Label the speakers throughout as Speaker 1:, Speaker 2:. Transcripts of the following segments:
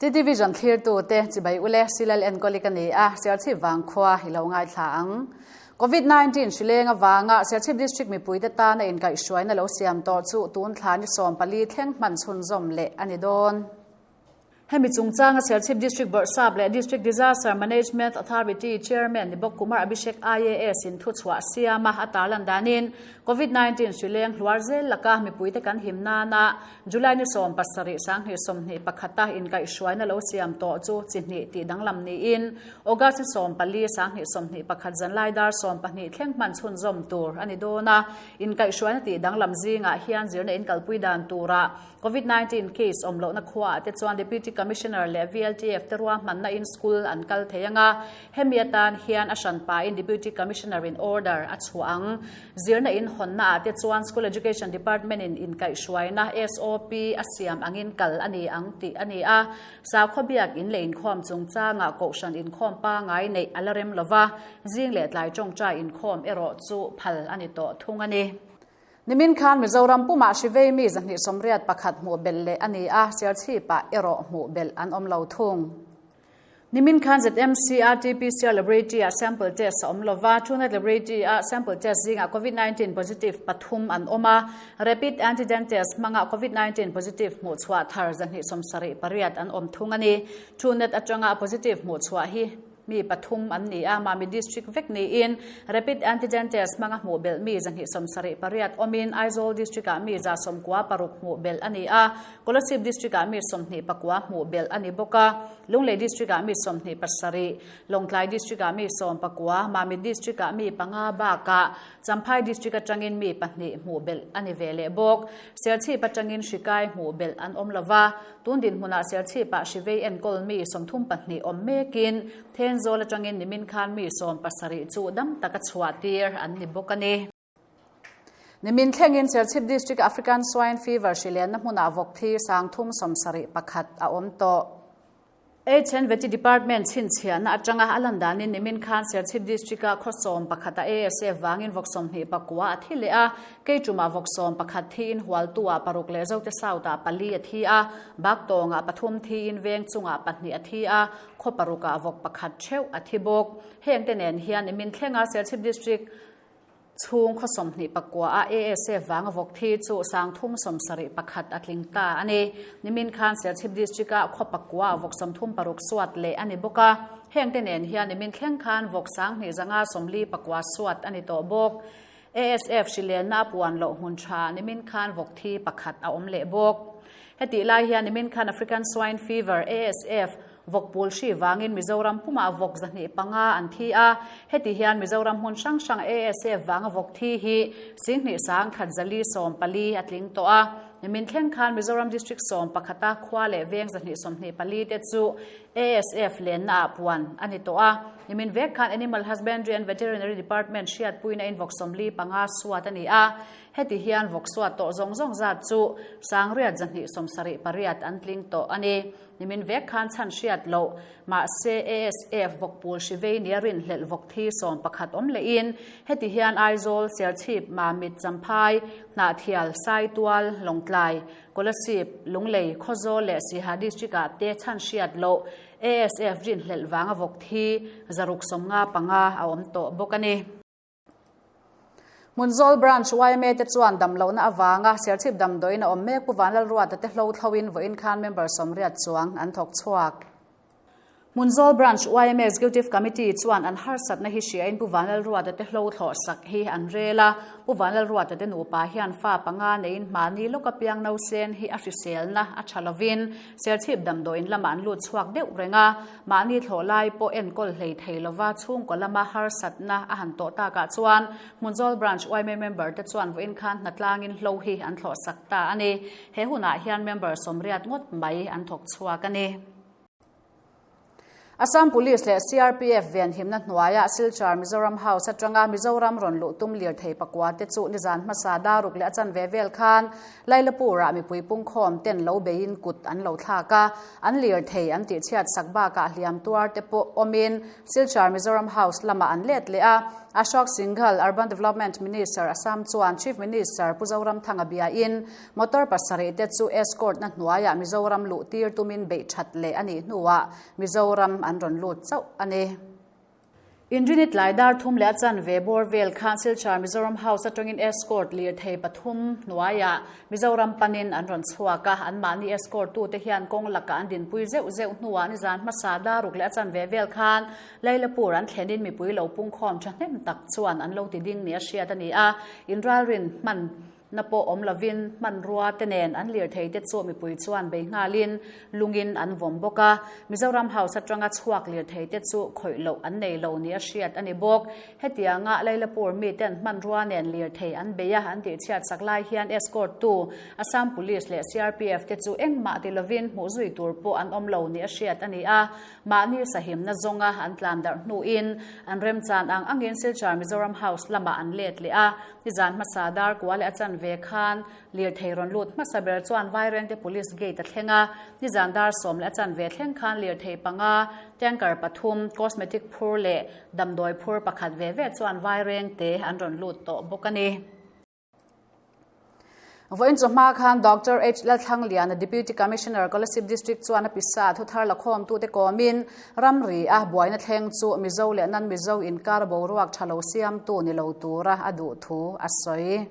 Speaker 1: TTVision thlirtute chibai ule Silal enkawli ka ni a, Serchhip vangkhua i lo ngaithla ang. Covid 19 hrileng avanga Serchhip District mipuite tana inkaihhruaina lo siam tawh chu tun thla ni 14 thleng hman chhunzawm leh a ni dawn. Hemi chungchanga Serchhip District Bawrhsap leh District Disaster Management Authority Chairman ni bawk Kumar Abhishek IAS in thuchhuah siam a, a tarlan danin Covid 19 hrileng hluar zel laka mipuite kan him nana July ni 17 2021 a inkaihhruaina lo siam tawh chu chi hnih tih danglam niin August ni 14 2021 zanlai dar 12 thleng hman chhunzawm tur a ni dawn a. Inkaihhruaina tih danglam zingah hian zirna inkalpui dan turah Covid 19 case awm lohna khuaah te chuan Deputy Commissioner leh VLTF te ruahmanna in school an kal thei anga, hemi atan hian a hranpain Deputy Commissioner in order a chhuah ang. Zirna in hawnna ah te chuan School Education Department in inkaihhruaina SOP a siam angin kal a ni ang tih a ni a. Sakhaw biak in leh inkhawm chungchangah kohhran inkhawm pangai neih a la rem lova, zing leh tlai tawngtai inkhawm erawh chu phal a ni tawh thung a ni. Nimin khan Mizoram pumah hrivei mi 281 hmuh belh leh a ni a, Serchhipah erawh hmuh belh an awm lo thung. Nimin khan ZMC RT-PCR Laboratory-ah sample test a awm lova, Truenat Laboratory-a sample test zingah Covid-19 positive pathum an awm a, rapid antigen test hmanga Covid-19 positive hmuh chhuah thar 278 an awm thung a ni. Truenat atanga positive hmuh chhuah hi mi pathum an ni a, Mami District vek niin rapid antigen test hmanga hmuh belh mi 278 awmin Aizawl District-ah mi 96 hmuh belh a ni a, Kolasib District-ah mi 29 hmuh belh a ni bawk a, Lunglei District-ah mi 27, Lawngtlai District-ah mi 19, Mamit District-ah mi panga bakah Champhai District atangin mi pahnih hmuh belh a ni ve leh bawk. Serchhip atangin hri kai hmuh belh an awm lo va, tun dinhmunah Serchhipah hri vei enkawl mi 34 awm mekin Thenzawl atangin nimin khan mi 17 chu dam taka chhuah tir an ni bawk a ni. Nimin thlengin Serchhip District African Swine Fever hri lenna hmunah vawk thi 371 a awm tawh. HN Vety Department chhinchhiahna atanga a lan danin nimin khan Serchhip District-a khaw 11 a ASF vangin vawk 29 a thi leh a, Keiṭumah vawk 11 thiin Hualtu-ah paruk leh Zote South-ah pali a thi a, Baktawngah pathum thiin Veng chungah pahnih a thi a, khaw parukah vawk pakhat theuh a thi bawk. Hengte nen hian nimin thlenga Serchhip District chhung khaw 29 a ASF vanga vawk thi chu 371 a tling ta a ni. Nimin khan Serchhip District-a khaw pakua vawk 36 suat leh a ni bawk a, hengte nen hian nimin thleng khan vawk 2549 suat a ni tawh bawk. ASF hri lenna a puan loh hmun tha nimin khan vawk thi pakhat a awm leh bawk. Hetih lai hian nimin khan African Swine Fever, ASF, vawk pul hri vangin Mizoram pumah vawk 205 an thi a, heti hian Mizoram hmun hrang hrang ASF vanga vawk thi hi 21,114 a tling tawh a. Nimin thleng khan Mizoram District 11 a khua leh veng 224 te chu ASF lenna ah puan a ni tawh a. Nimin vek khan Animal Husbandry and Veterinary Department hriatpuina in vawk 45 suat a ni a. Heti hian vawk suat tawh zawng zawng zat chu 6,278 an tling tawh a ni. Nimin vek khan chhan hriat loh, mahse ASF vawk pul hri vei nia rinhlelh vawk thi 11 awm lehin heti hian Aizawl, Serchhip, Mamit, Champhai, Hnahthial, Saitual, Lawngtlai, Kolasib, Lunglei, Khawzawl leh Siha District-ah te chhan hriat loh ASF rinhlelh vanga vawk thi 655 a awm tawh bawk a ni. Hmunzawl Branch YMA te chuan damlohna avanga Serchhip damdawiin a awm mek Pu Vanlalruata te hlo thloin vawiin khan member 80 chuang an thawk chhuak. Hmunzawl Branch YMA Executive Committee chuan an harsatna hi hriain Pu Vanlalruata te hlo thlawh sak hi an rel a. Pu Vanlalruata te nupa hian fa panga neiin hmani lawka piang nausen hi a hriselna a tha lovin Serchhip damdawiin lamah an lut chhuak deuh reng a. Mahni thlawh lai pawh enkawl hlei thei lova chhungkaw lama harsatna a han tawh takah chuan Hmunzawl Branch YMA member te chuan vawiin khan hnatlangin hlo hi an thlawh sak ta a ni. He hunah hian member 80 ngawt mai an thawk chhuak a ni. Assam Police leh CRPF venhimna hnuaiah Silchar Mizoram House atanga Mizoram rawn luh tum lir thei pakua te chu nizan hmasa daruk leh a chanve vel khan Lailapurah mipui pungkhawm ten lo beiin kut an lo thlak a, an lir thei an tihchhiat sak bakah hliam tuar te pawh awmin Silchar Mizoram House lamah an let leh a. Ashok Singhal, Urban Development Minister, Assam chuan Chief Minister Pu Zoramthanga biain motor pasarih te chu escort na hnuaiah Mizoram luh tir tumin beih that leh a nih hnuah Mizoram an rawn lut chauh a ni. Inrini tlai dar thum leh a chanve bawr vel khan Silchar Mizoram House atangin escort lirthei pathum hnuaiah Mizoram panin an rawn chhuak a, anmahni escort tute hian kawng lakah an dinpui zeuh zeuh hnuah nizan hmasa dar ruk leh a chanve vel khan Lailapur an thlenin mipui lo pungkhawm thahnem tak chuan an lo ti ding nia hriat a ni a, inralrin hman na pawh awm lovin hmanrua te nen an lirthei te chu mipui chuan bei nghalin lungin an vawm bawk a, Mizoram House atanga chhuak lirthei te chu khawih loh an nei lo nia hriat a ni bawk. Hetianga Lailapur miten hmanrua nen lirthei an bei a, an tihchhiat sak lai hian escort tu Assam Police leh CRPF te chu engmah ti lovin hmuh zui tur pawh an awm lo nia hriat a ni a, Mahni sahimna zawnga an tlan darh hnuin an remchan ang angin Silchar Mizoram House lamah an let leh a. Nizan hmasa dar kua leh a chanve khan lirthei rawn lut hmasa ber chuan Vairengte Police Gate a thleng a. Nizan dar sawm leh a chanve thleng khan lirthei panga, tanker pathum, cosmetic phur leh damdawi phur pakhat ve ve chuan Vairengte an rawn lut tawh bawk a ni. Vawiin chawhma khan Doctor H. Lalthlangliana, Deputy Commissioner, Kolasib District chuan a pisa thuthar lakhawmtute kawmin ramri a buaina thleng chu Mizo leh non-Mizo inkar boruak tha lo siamtu ni lo tura a duh thu a sawi.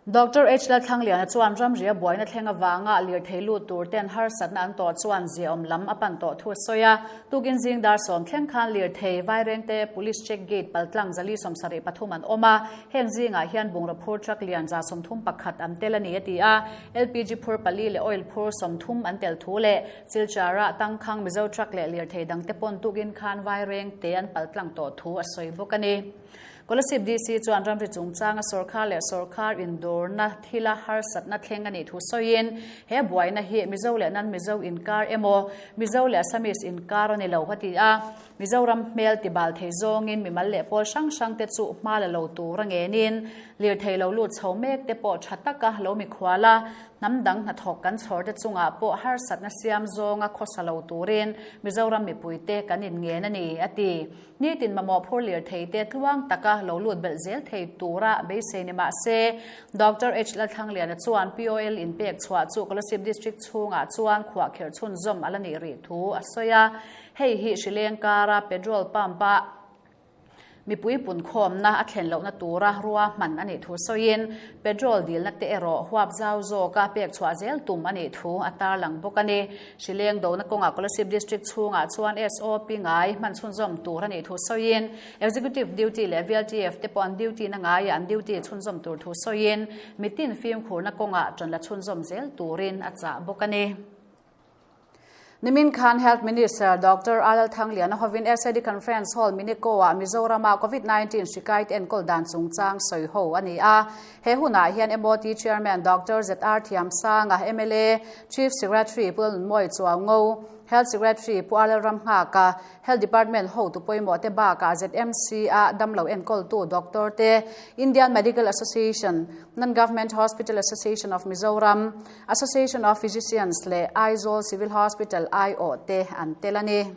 Speaker 1: Doctor H. Lalthlangliana chuan ramri a buaina thleng avanga lirthei lut tur ten harsatna an tawh chuan ziaawm lam a pan tawh thu a sawi a. Tukin zing dar sawm thleng khan lirthei Vairengte Police Check Gate paltlang zali 73 an awm a. Heng zingah hian bungraw phur truck lian 31 an tel a ni a ti a, LPG phur pali leh oil phur 30 an tel thu leh Silchar-ah tangkhang Mizo truck leh lirthei dangte pawn tukin khan Vairengte an paltlang tawh thu a sawi bawk a ni. Kolasib DC chuan ramri chungchanga sawrkhar leh sawrkhar indawrna thila harsatna thleng a nih thu sawiin he buaina hi Mizo leh non-Mizo inkar emaw Mizo leh Assamese inkar a ni lo a ti a. Mizoram hmel tibal thei zawngin mimal leh pawl hrang hrangte chu hma la lo tur a ngenin lirthei lo lut chho mek te pawh tha taka lo mikhual a, hnam dang hnathawk kan chhawr te chungah pawh harsatna siam zawnga khawsa lo turin Mizoram mipuite kan inngen a ni, a ti. Nitin mamawh phur lirthei te tluang taka lo lut belh zel thei tura beisei ni mah se, Doctor H. Lalthlangliana chuan POL inpek chhuah chu Kolasib District chhungah chuan khuahkhirh chhunzawm a la nih rih thu a sawi a. Hei hi Sri Lengkara petrol pump-a mipui punkhawmna a thlen lohna tura ruahman a nih thu sawiin, petrol dilna te erawh huap zau zawka pek chhuah zel tum a nih thu a tarlang bawk a ni. Hri Leng dona kawngah Kolasib District chhungah chuan SOP ngai hman chhunzawm tur a nih thu sawiin, Executive Duty leh VLTF te pawh an duty na ngaiah an duty chhunzawm tur thu sawiin, mitin fimkhurna kawngah ṭan la chhunzawm zel turin a chah bawk a ni. Nimin khan Health Minister Doctor Alal Thangliana hovin SAD Conference Hall Minico-ah Mizorama Covid-19 hri kaite enkawl dan chungchang sawi ho a ni a. He hunah hian MOT Chairman Doctor ZR Thiamsanga, mla, Chief Secretary Pu Lalnunmawi Chuango, Health Secretary Pu Alal Ramnghaka, Health Department hotu pawimawh te bakah ZMC-a damlo enkawltu doctor te, Indian Medical Association, Non-Government Hospital Association of Mizoram, Association of Physicians leh Aizawl Civil Hospital aiawh te an tel a ni.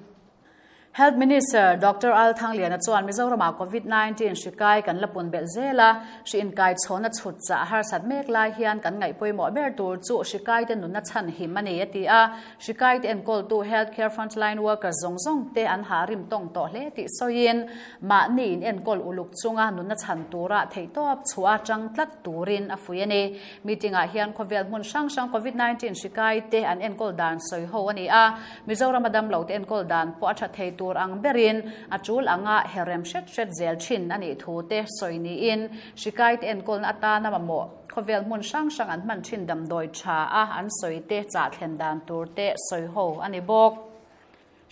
Speaker 1: Health Minister Doctor Al Thangliana chuan Mizoramah Covid 19 hri kai kan la pun belh zel a, hri inkai chhawna chhut chah a harsat mek lai hian kan ngaih pawimawh ber tur chu hri kaite nunna chhan him a ni a ti a. Hri kaite enkawltu health care frontline workers zawng zawng te an ha rim tawng tawh hle tih sawiin mahni in enkawl uluk chunga nunna chhan tura theihtawp chhuah atang tlat turin a fuih a ni. Meeting-ah hian khawvel hmun hrang hrang Covid 19 hri kai te an enkawl dan sawi ho a ni a, Mizorama damlo te enkawl dan pawh a tha thei tur ang berin a tul anga herrem hret hret zel thin a nih thu te sawi niin hri kai te enkawlna atana mamawh khawvel hmun hrang hrang an hman thin damdawi tha a an sawi te chah thlen dan tur te sawi ho a ni bawk.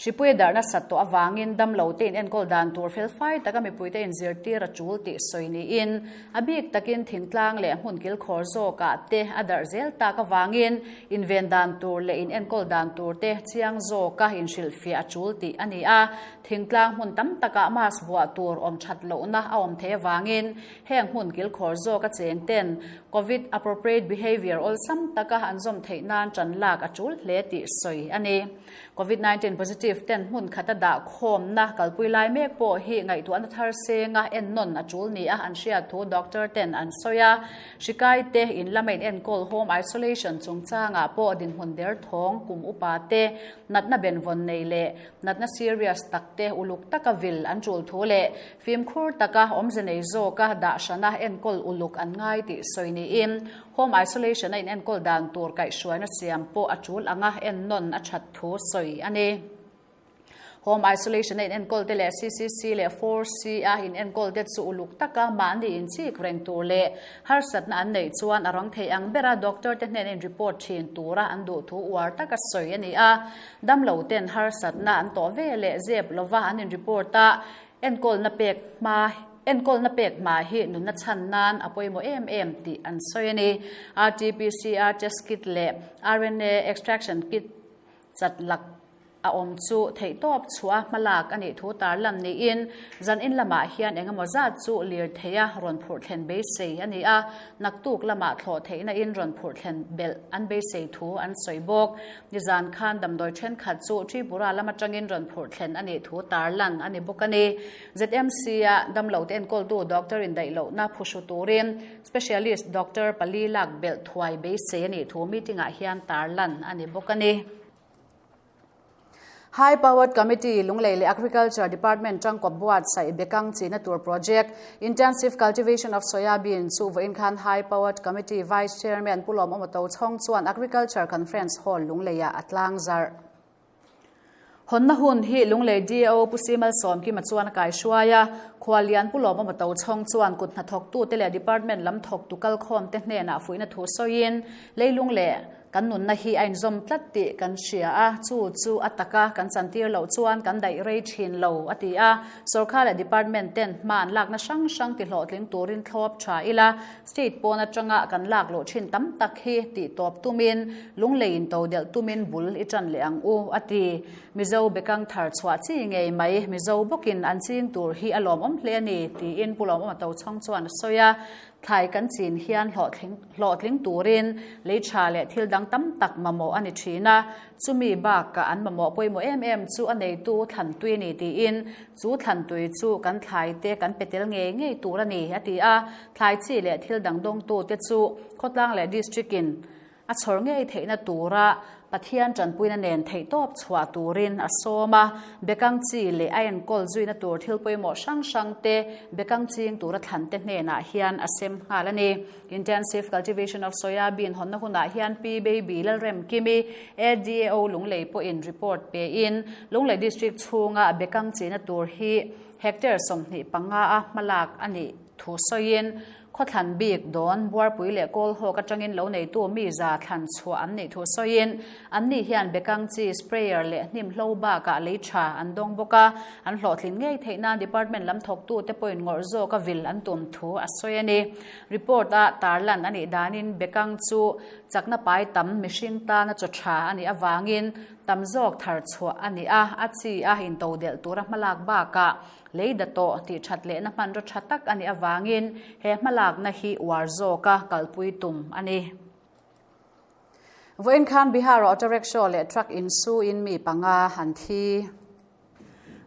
Speaker 1: Hripui darh nasat tawh avangin damlo te in enkawl dan tur felfai taka mipuite inzirtir a tul tih sawi niin a bik takin thingtlang leh hmun kilkhawr zawkah te a darh zel tak avangin inven dan tur leh in enkawl dan tur te chiang zawka inhrilhfiah a tul tih a ni a. Thingtlang hmun tam takah mask vuah tur awm that lohna a awm thei avangin heng hmun kilkhawr zawka cheng ten Covid appropriate behaviour awlsam taka an zawm theih nan tan lak a tul hle tih sawi a ni. Covid 19 positive. Positive ten hmun khata dah khawmna kalpui lai mek pawh hi ngaihtuahna thar senga ennawn a tul nia an hriat thu doctor ten an sawi a. Hri kaite in lama in enkawl home isolation chungchangah pawh dinhmun derthawng kum upa te natna benvawn nei leh natna serious tak te uluk taka vil an tul thu leh fimkhur taka awmze nei zawka dah hrana enkawl uluk an ngai tih sawi niin Home isolation a inenkawl dan tur kaihhruaina siam pawh a tul anga ennawn a that thu sawi a ni. Home isolation a inenkawl te leh CCC leh 4C a inenkawl te chu uluk taka mahni inchik reng tur leh harsatna an neih chuan a rang thei ang bera doctor te hnen in report thin tura an duh thu uar taka sawi a ni a. Damlo ten harsatna an tawh ve leh zep lova an in report a, Enkawlna pek hma Enkawlna pek hma hi nunna chhan nan a pawimawh em em tih an sawi a ni. RT-PCR test kit leh RNA extraction kit chat lak a awm chu theihtawp chhuah a hmalak a nih thu tarlan niin zan in lamah hian eng emaw zat chu lirtheia rawn phurh thlen beisei a ni a, naktuk lamah thlawh theihna in rawn phurh thlen belh an beisei thu an sawi bawk. Nizan khan damdawi thenkhat chu Tripura lam atangin rawn phurh thlen a nih thu tarlan a ni bawk a ni. ZMC-a damlote enkawltu doctor indaih lohna phuhru turin specialist doctor pali lak belh thuai beisei a nih thu meeting-ah hian tarlan a ni bawk a ni. High Powered Committee, Lunglei leh Agriculture Department tangkawp buatsaih Bekang chihna tur project, Intensive Cultivation of Soya Bean chu vawiin khan High Powered Committee Vice Chairman Pu Lawm Awmato Chhawng chuan Agriculture Conference Hall Lungleiah a tlang zarh. Hawnna hun hi Lunglei DO Pu Simal Sawmkima chuan a kaihruai a, Khuallian Pu Lawm Awmato Chhawng chuan kut hnathawktute leh Department lam thawktu kalkhawmte hnenah fuihna thu sawiin leilung leh Kan nunna hi a inzawm tlat tih kan hria a, chu chu a taka kan chantir loh chuan kan daih rei thin lo, a ti a. Sorkar leh department ten hma an lakna hrang hrang tihlawhtling turin thlawp tha ila, state pawn atanga kan lak luh thin tam tak hi tihtawp tumin, lunglei into delh tumin bul i tan leh ang u, a ti. Mizo bekang thar chhuah chi ngei mai, Mizo bawkin an ching tur hi a lawmawm hle a ni, tiin Pu Lawmawma Tochhawng chuan a sawi a. Thlai kan chin hian hlawhtling turin lei tha leh thil dang tam tak mamawh a ni thin a, chumi bakah an mamawh pawimawh em em chu a neitu thlantui a ni tiin chu thlantui chu kan thlaite kan pe tel ngei ngei tur a ni, a ti a. Thlai chi leh thil dang dawngtute chu khawtlang leh district-in A chhawr ngei theihna tura Pathian tanpuina nen theihtawp chhuah turin a sawm a, bekang chi leh a enkawl zuina tur thil pawimawh hrang hrang te bekang ching tura thlan te hnenah hian a sem nghal a ni. Intensive Cultivation of Soya Bean hawnna hunah hian Pi Baby Lalremkimi, ADAO Lunglei pawhin report pein Lunglei District chhunga bekang china tur hi hectare 25 a hmalak a nih thu sawiin Khawthlan bik dawn Buarpui leh Kawlhawk atangin lo neitu mi za thlan chhuah an nih thu sawiin, anni hian bekang chi, sprayer leh hnim hlo bakah lei tha an dawng bawk a, an hlawhtlin ngei theih nan department lam thawktute pawhin ngawrh zawka vil an tum thu a sawi a ni. Report-a tarlan a nih danin bekang chu chakna pai tam mihring tana chaw tha a nih avangin tam zawk thar chhuah a ni a, a chi a intodelh tura hmalak bakah Lei datawh tih that lehna hmanraw tha tak a nih avangin he hmalakna hi uar zawka kalpui tum a ni. Vawiin khan Bihar auto rickshaw leh truck insuin mi panga an thi.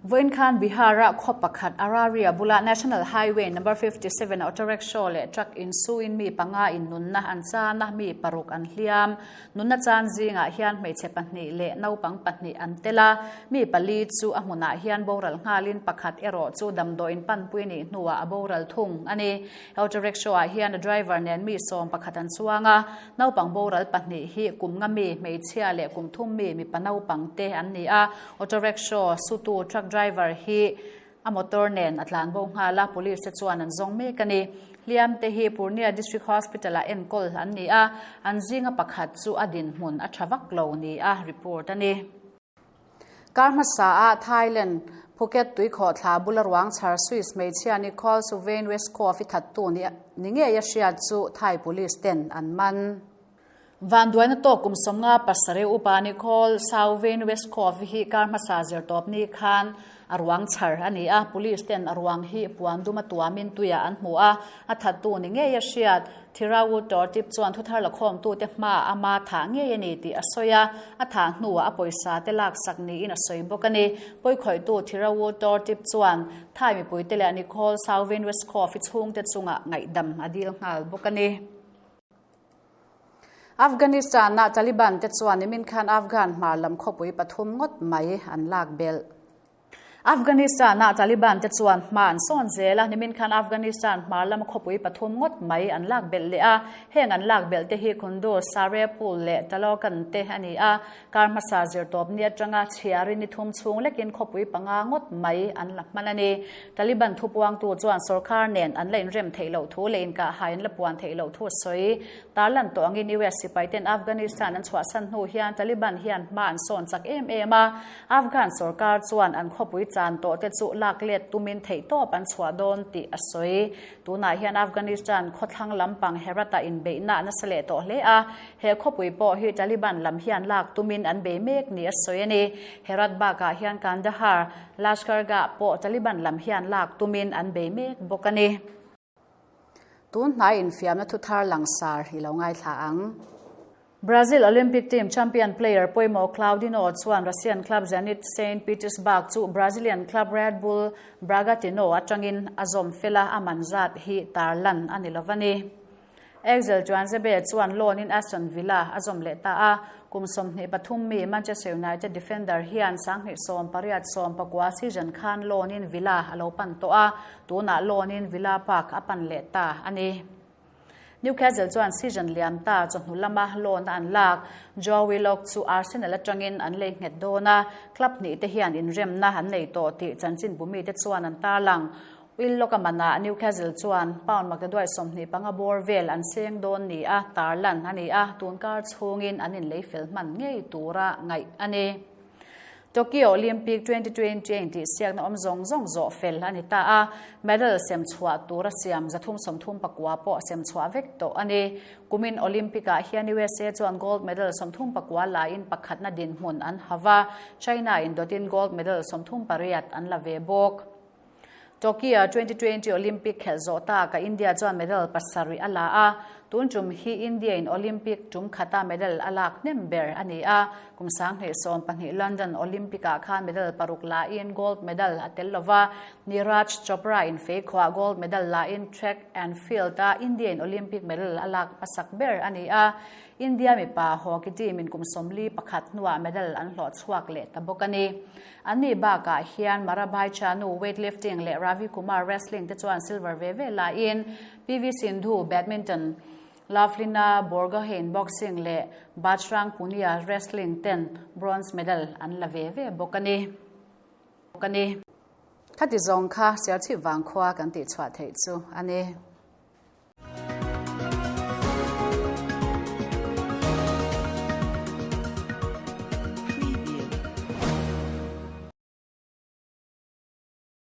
Speaker 1: Vawiin khan Bihar-a khaw pakhat Araria bula National Highway number 57 auto rickshaw leh truck insuin mi panga in nunna an chan a, mi paruk an hliam. Nunna chan zingah hian hmeichhe pahnih leh naupang pahnih an tel a, mi pali chu a hmunah hian boral nghalin pakhat erawh chu damdawiin panpui nih hnuah a boral thung a ni. Auto rickshaw-ah hian a driver nen mi sawm pakhat an chuang a, naupang boral pahnih hi kum nga mi hmeichhia leh kum thum mi mipa naupang te an ni a, auto rickshaw sutu truck driver hi A motor nen a tlan bo nghal a, police te chuan an zawng mek a ni. Hliam te hi Purnia District Hospital ah enkawl an ni a, an zinga pakhat chu a dinhmun a tha vak lo ni a report a ni. Kar hmasa ah Thailand, Phuket tuikhawhthla bula ruang chhar Swiss hmeichhia Nicole Suvain Westhoff i thattu ni ngei a hriat chu Thai police ten an man. Vanduaina tawk kum 57 upa Nicole Sauvain Westhoff hi kar hmasa zirtawp ni khan. A ruang chhar a ni a, police ten a ruang hi puan duma tuamin tuiah an hmu a, a thattu ni ngei a hriat. Thirawu Tortip chuan thuthar lakhawmtute hmaah ama thah ngei a ni tih a sawi a, a thah hnuah a pawisa te laksak niin a sawi bawk a ni. Pawikhawihtu Thirawu Tortip chuan Thai mipuite leh Nicole Sauvin Westhoff-i chhungte chungah ngaihdam a dil nghal bawk a ni. Afghanistan-ah Taliban te chuan nimin khan Afghan hmar lam khawpui pathum ngawt mai an lak belh. Afghanistan-ah Taliban te chuan hma an sawn zel a, nimin khan Afghanistan hmar lama khawpui pathum ngawt mai an lak belh leh a. Heng an lak belh te hi Kunduz, Sarepul leh Taloqan te a ni a. Kar hmasa zirtawp ni atanga chhiarin ni thum chhung lekin khawpui panga ngawt mai an la hman a ni. Taliban thupuangtu chuan sorkar nen an la inrem theih loh thu leh inkahhai an la puan theih loh thu a sawi. Tarlan tawh angin US sipaiten Afghanistan an chhuahsan hnu hian Taliban hian hma an sawn chak em em a. Afghan sorkar chuan an khawpui chan tawh te chu lak let tumin theihtawp an chhuah dawn tih a sawi. Tunah hian Afghanistan khawthlang lampang Herat-ah inbeihna a nasa leh tawh hle a. He khawpui pawh hi Taliban lam hian lak tumin an bei mek ni a sawi a ni. Herat bakah hian Kandahar, Lashkargah pawh Taliban lam hian lak tumin an bei mek bawk a ni. Tun hnai infiamna thuthar langsar i lo ngaithla ang. Brazil Olympic team champion player pawimawh Claudinho chuan Russian club Zenit Saint Petersburg chu Brazilian club Red Bull Bragantino atangin a zawm fel a, a man zat hi tarlan a ni lo va ni. Axel Tuanzebe chuan loan in Aston Villa a zawm leh ta a, kum 23 mi Manchester United defender hian 2018-19 season khan loan in Villa a lo pan tawh a, tunah loan in Villa Park a pan leh ta a ni. Newcastle chuan season liam ta chawhnu lama loan a an lak Joe Willock chu Arsenal atangin an lei nghet dawn a, club hnih te hian inremna an nei tawh tih chanchinbu mite chuan an tarlang. Willock a manah Newcastle chuan pound maktaduai 25 bawr vel an seng dawn ni a tarlan a ni a, tunkar chhungin an inlei fel hman ngei tura ngaih a ni. Tokyo Olympic 2020 a intihsiakna awm zawng zawng zawh fel a ni ta a, medal sem chhuah tura siam 339 pawh sem chhuah vek tawh a ni. Kumin Olympic-ah hian USA chuan gold medal 34 laiin pakhatna dinhmun an hava, China indawtin gold medal 38 an la ve bawk. Tokyo 2020 Olympic khelh zawh tak a India chuan medal pasarih a la a, tun tum hi India in Olympic tum khata medal a lak hnem ber a ni a, kum 2012 London Olympic ah khan medal paruk la in gold medal a tel lova, Neeraj Chopra in feikhuah gold medal la in track and field a India in Olympic medal a lak hmasak ber a ni a, India mipa hockey team in kum 41 hnuah medal an hlawh chhuak leh ta bawk a ni. An nih bakah hian Mirabai Chanu weightlifting leh Ravi Kumar wrestling te chuan silver ve ve laiin PV Sindhu badminton, Lovlina Borgohain boxing leh Bajrang Punia wrestling ten bronze medal an la ve ve bawk a ni. Khati zawng kha Serchhip Vangkhua kan tihchhuah theih chu a ni.